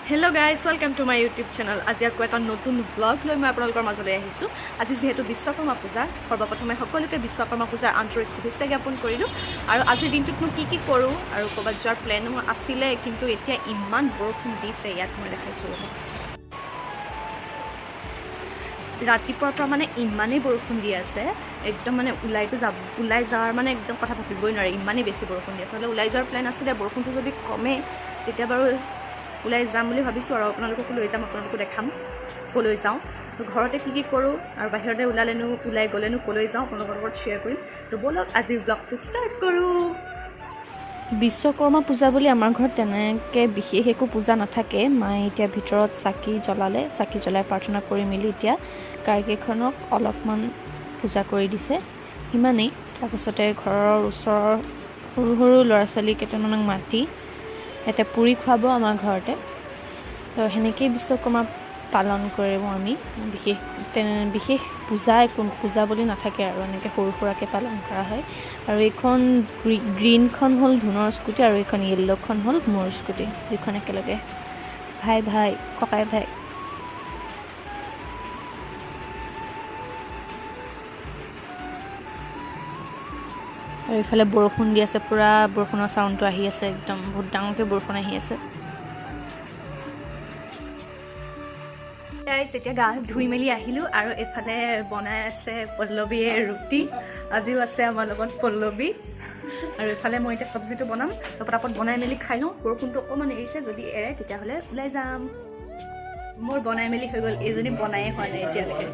Hello guys, welcome to my YouTube channel. আজি আকৌ এটা নতুন ব্লগ লৈ মই আপোনালোকৰ মাজলৈ আহিছোঁ। আজি যিহেতু বিশ্বকৰ্মা পূজা, সৰ্বপ্ৰথমে সকলোকে বিশ্বকৰ্মা পূজাৰ আন্তৰিক শুভেচ্ছা জ্ঞাপন কৰিলোঁ। আৰু আজিৰ দিনটোতনো কি কি কৰোঁ আৰু ক'ৰবাত যোৱাৰ প্লেনো আছিলে, কিন্তু এতিয়া ইমান বৰষুণ দিছে ইয়াত, মই দেখাইছোঁ ৰ'ব। ৰাতিপুৱাৰ পৰা মানে ইমানেই বৰষুণ দি আছে, একদম মানে ওলাইতো যাব, ওলাই যোৱাৰ মানে একদম কথা ভাবিবই নোৱাৰে, ইমানেই বেছি বৰষুণ দি আছে। নহ'লে ওলাই যোৱাৰ প্লেন আছিলে। বৰষুণটো যদি কমে, তেতিয়া বাৰু ওলাই যাম বুলি ভাবিছোঁ আৰু আপোনালোককো লৈ যাম, আপোনালোকো দেখাম ক'লৈ যাওঁ। তো ঘৰতে কি কি কৰোঁ আৰু বাহিৰতে ওলালেনো, ওলাই গ'লেনো ক'লৈ যাওঁ, আপোনালোকৰ লগত শ্বেয়াৰ কৰিম। তো ব'লক, আজিৰ ব্লগটো ষ্টাৰ্ট কৰোঁ। বিশ্বকৰ্মা পূজা বুলি আমাৰ ঘৰত তেনেকৈ বিশেষ একো পূজা নাথাকে। মায়ে এতিয়া ভিতৰত চাকি জ্বলালে। চাকি জ্বলাই প্ৰাৰ্থনা কৰি মেলি এতিয়া গাড়ীকেইখনক অলপমান পূজা কৰি দিছে, সিমানেই। তাৰপাছতে ঘৰৰ ওচৰৰ সৰু সৰু ল'ৰা ছোৱালী কেইটামানক মাতি ইয়াতে পুৰি খুৱাব আমাৰ ঘৰতে। তো সেনেকেই বিশ্বকৰ্মা পালন কৰোঁ আমি। বিশেষ তেনে বিশেষ পূজা একো পূজা বুলি নাথাকে আৰু এনেকৈ সৰু সুৰাকৈ পালন কৰা হয়। আৰু এইখন গ্ৰীণখন হ'ল ধুনৰ স্কুটি আৰু এইখন য়েল্ল'খন হ'ল মোৰ স্কুটি। দুখন একেলগে ভাই ভাই, ককাই ভাই। আৰু ইফালে বৰষুণ দি আছে পূৰা, বৰষুণৰ চাউণ্ডটো আহি আছে, একদম বহুত ডাঙৰকৈ বৰষুণ আহি আছে। গাইজ, এতিয়া গা ধুই মেলি আহিলোঁ আৰু এইফালে বনাই আছে পল্লৱীয়ে ৰুটি। আজিও আছে আমাৰ লগত পল্লৱী। আৰু এইফালে মই এতিয়া চব্জিটো বনাম। তো পটাপট বনাই মেলি খাই লওঁ। বৰষুণটো অকণমান এৰিছে, যদি এৰে তেতিয়াহ'লে ওলাই যাম। মোৰ বনাই মেলি হৈ গ'ল, এইজনী বনায়ে হোৱা নাই এতিয়ালৈকে।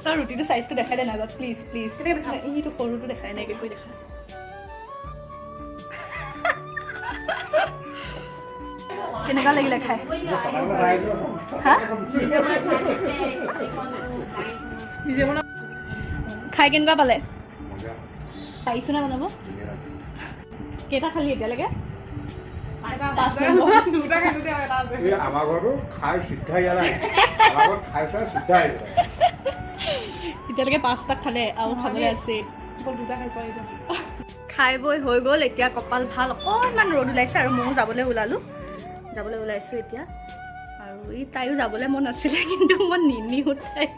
ছাৰ, ৰুটিটো চাইজটো দেখাই দে নাই বাৰু, প্লিজ প্লিজ। এইটো সৰুটো দেখাই নাই, এনেকৈ দেখা। কেনেকুৱা লাগিলে খাই? হা, খাই কেনেকুৱা পালে? পাৰিছো নে বনাব? কেইটা খালি এতিয়ালৈকে? পাঁচ নম্বৰ। এই আমাৰ ঘৰতো খাই চিধা ইয়াত আহে। আমাৰ ঘৰত খাই চাই চিধা আহিব। এতিয়ালৈকে পাঁচটা খালে আৰু খাবলৈ আছে। খাই বৈ হৈ গ'ল। এতিয়া কপাল ভাল, অকণমান ৰ'দ ওলাইছে আৰু ময়ো যাবলৈ ওলালোঁ, যাবলৈ ওলাইছোঁ এতিয়া। আৰু ই তাইও যাবলৈ মন আছিলে, কিন্তু মই নিনিও তাইক,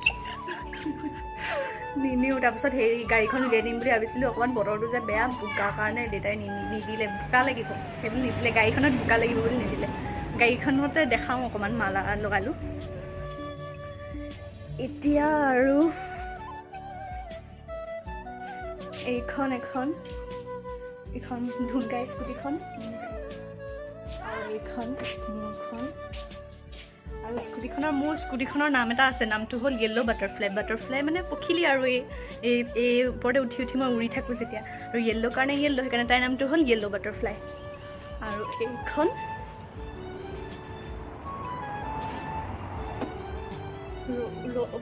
নিনিও। তাৰপিছত হেৰি, গাড়ীখন উলিয়াই দিম বুলি ভাবিছিলোঁ, অকণমান বতৰটো যে বেয়া, বোকাৰ কাৰণে দেউতাই নিদিলে। বোকা লাগিব সেইবুলি নিদিলে, গাড়ীখনত বোকা লাগিব বুলি নিদিলে। গাড়ীখনতে দেখাওঁ অকণমান, মালা লগালোঁ এতিয়া। আৰু এইখন এখন, এইখন ধুনকাই স্কুটিখন আৰু এইখন মোৰখন। আৰু স্কুটিখনৰ, মোৰ স্কুটিখনৰ নাম এটা আছে, নামটো হ'ল য়েল্ল' বাটাৰফ্লাই। বাটাৰফ্লাই মানে পখিলি। আৰু এই ওপৰতে উঠি উঠি মই উৰি থাকোঁ যেতিয়া, আৰু য়েল্ল' কাৰণে য়েল্ল', সেইকাৰণে তাইৰ নামটো হ'ল য়েল্ল' বাটাৰফ্লাই। আৰু এইখন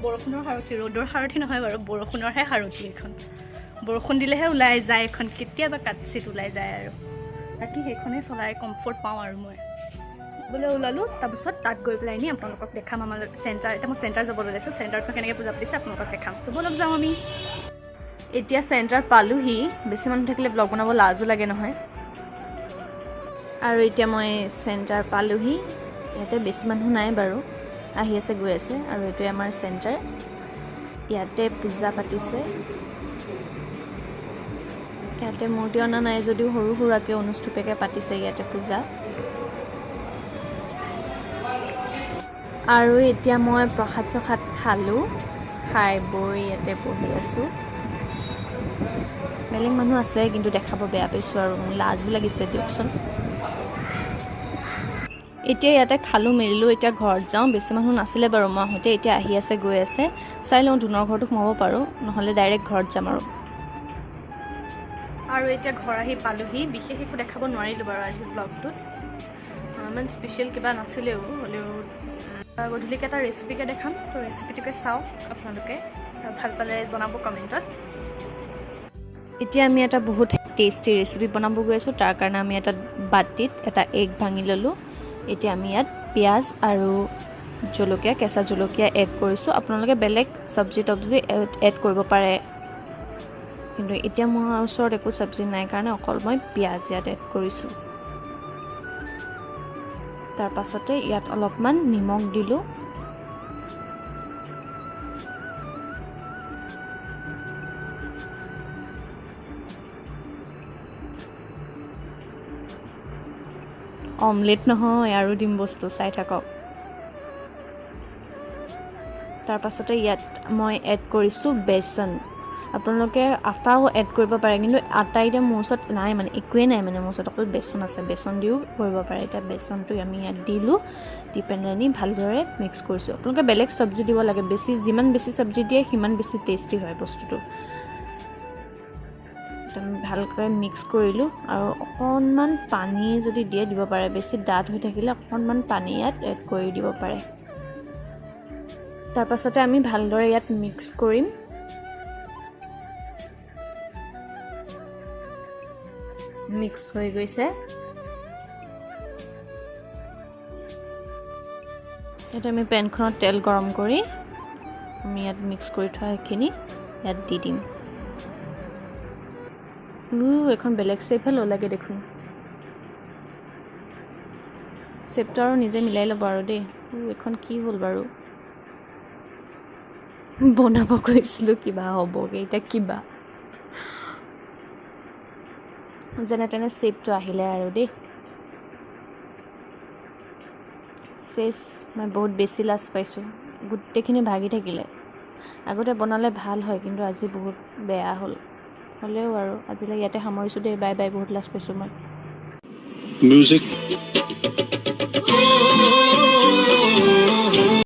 বৰষুণৰ সাৰথি, ৰ'দৰ সাৰথি নহয় বাৰু, বৰষুণৰহে সাৰথি এইখন। বৰষুণ দিলেহে ওলাই যায় এইখন, কেতিয়াবা কাটচিত ওলাই যায়। আৰু বাকী সেইখনেই চলাই কমফৰ্ট পাওঁ। আৰু মই বোলে ওলালোঁ, তাৰপিছত তাত গৈ পেলাই নি আপোনালোকক দেখাম। আমাৰ চেণ্টাৰ, এতিয়া মই চেণ্টাৰ যাবলৈ ওলাইছোঁ। চেণ্টাৰত মই কেনেকৈ পূজা পাতিছে আপোনালোকক দেখাম। তো ব'লক, যাওঁ আমি। এতিয়া চেণ্টাৰ পালোহি। বেছি মানুহ থাকিলে ব্লগ বনাব লাজো লাগে নহয়। আৰু এতিয়া মই চেণ্টাৰ পালোহি। ইয়াতে বেছি মানুহ নাই বাৰু, আহি আছে, গৈ আছে। আৰু এইটোৱে আমাৰ চেণ্টাৰ, ইয়াতে পূজা পাতিছে। ইয়াতে মূৰ্তি অনা নাই যদিও সৰু সুৰাকৈ অনুষ্ঠুপীয়াকৈ পাতিছে ইয়াতে পূজা। আৰু এতিয়া মই প্ৰসাদ চসাদ খালোঁ, খাই বৈ ইয়াতে বহি আছোঁ। বেলেগ মানুহ আছে, কিন্তু দেখাব বেয়া পাইছোঁ আৰু মোৰ লাজো লাগিছে দিয়কচোন। এতিয়া ইয়াতে খালোঁ মেলিলোঁ, এতিয়া ঘৰত যাওঁ। বেছি মানুহ নাছিলে বাৰু মই আহোঁতে, এতিয়া আহি আছে, গৈ আছে। চাই লওঁ, ধুনৰ ঘৰতো সোমাব পাৰোঁ, নহ'লে ডাইৰেক্ট ঘৰত যাম আৰু। আৰু এতিয়া ঘৰ আহি পালোহি। বিশেষ একো দেখাব নোৱাৰিলোঁ বাৰু আজি ব্লগটোত, ইমান স্পেচিয়েল কিবা নাছিলেও। হ'লেও গধূলিকে এটা ৰেচিপিকে দেখাম। তো ৰেচিপিটোকে চাওক আপোনালোকে আৰু ভাল পালে জনাব কমেণ্টত। এতিয়া আমি এটা বহুত টেষ্টি ৰেচিপি বনাব গৈ আছোঁ। তাৰ কাৰণে আমি এটা বাতিত এটা এগ ভাঙি ল'লোঁ। এতিয়া আমি ইয়াত পিঁয়াজ আৰু জলকীয়া, কেঁচা জলকীয়া এড কৰিছোঁ। আপোনালোকে বেলেগ চব্জি তব্জি এড কৰিব পাৰে, কিন্তু এতিয়া মোৰ ওচৰত একো চব্জি নাই কাৰণে অকল মই পিঁয়াজ ইয়াত এড কৰিছোঁ। তাৰ পাছতে ইয়াত অলপমান নিমখ দিলোঁ। অমলেট নহয়, আৰু দিম বস্তু, চাই থাকক। তাৰপাছতে ইয়াত মই এড কৰিছোঁ বেচন। আপোনালোকে আটাও এড কৰিব পাৰে, কিন্তু আটা এতিয়া মোৰ ওচৰত নাই, মানে একোৱেই নাই, মানে মোৰ ওচৰত অকল বেচন আছে। বেচন দিও কৰিব পাৰে। এতিয়া বেচনটো আমি ইয়াত দিলোঁ, দি পেলাই ভালদৰে মিক্স কৰিছোঁ। আপোনালোকে বেলেগ চব্জি দিব লাগে বেছি, যিমান বেছি চব্জি দিয়ে সিমান বেছি টেষ্টি হয় বস্তুটো। একদম ভালকৈ মিক্স কৰিলোঁ আৰু অকণমান পানী যদি দিয়ে দিব পাৰে। বেছি ডাঠ হৈ থাকিলে অকণমান পানী ইয়াত এড কৰি দিব পাৰে। তাৰপাছতে আমি ভালদৰে ইয়াত মিক্স কৰিম। মিক্স হৈ গৈছে। ইয়াত আমি পেনখনত তেল গৰম কৰি আমি ইয়াত মিক্স কৰি থোৱা সেইখিনি ইয়াত দি দিম। এখন বেলেগ শ্বেপহে ল'লাগে দেখোন। শ্বেপটো আৰু নিজে মিলাই ল'ব আৰু দেই। এখন কি হ'ল বাৰু? বনাব গৈছিলোঁ কিবা হ'বগৈ, এতিয়া কিবা যেনে তেনে শ্বেপটো আহিলে আৰু দেই। চেচ, মই বহুত বেছি লাজ পাইছোঁ। গোটেইখিনি ভাগি থাকিলে। আগতে বনালে ভাল হয়, কিন্তু আজি বহুত বেয়া হ'ল। হ'লেও আৰু আজিলৈ ইয়াতে সামৰিছোঁ দেই। Bye bye. বহুত লাজ পাইছোঁ মই। Music.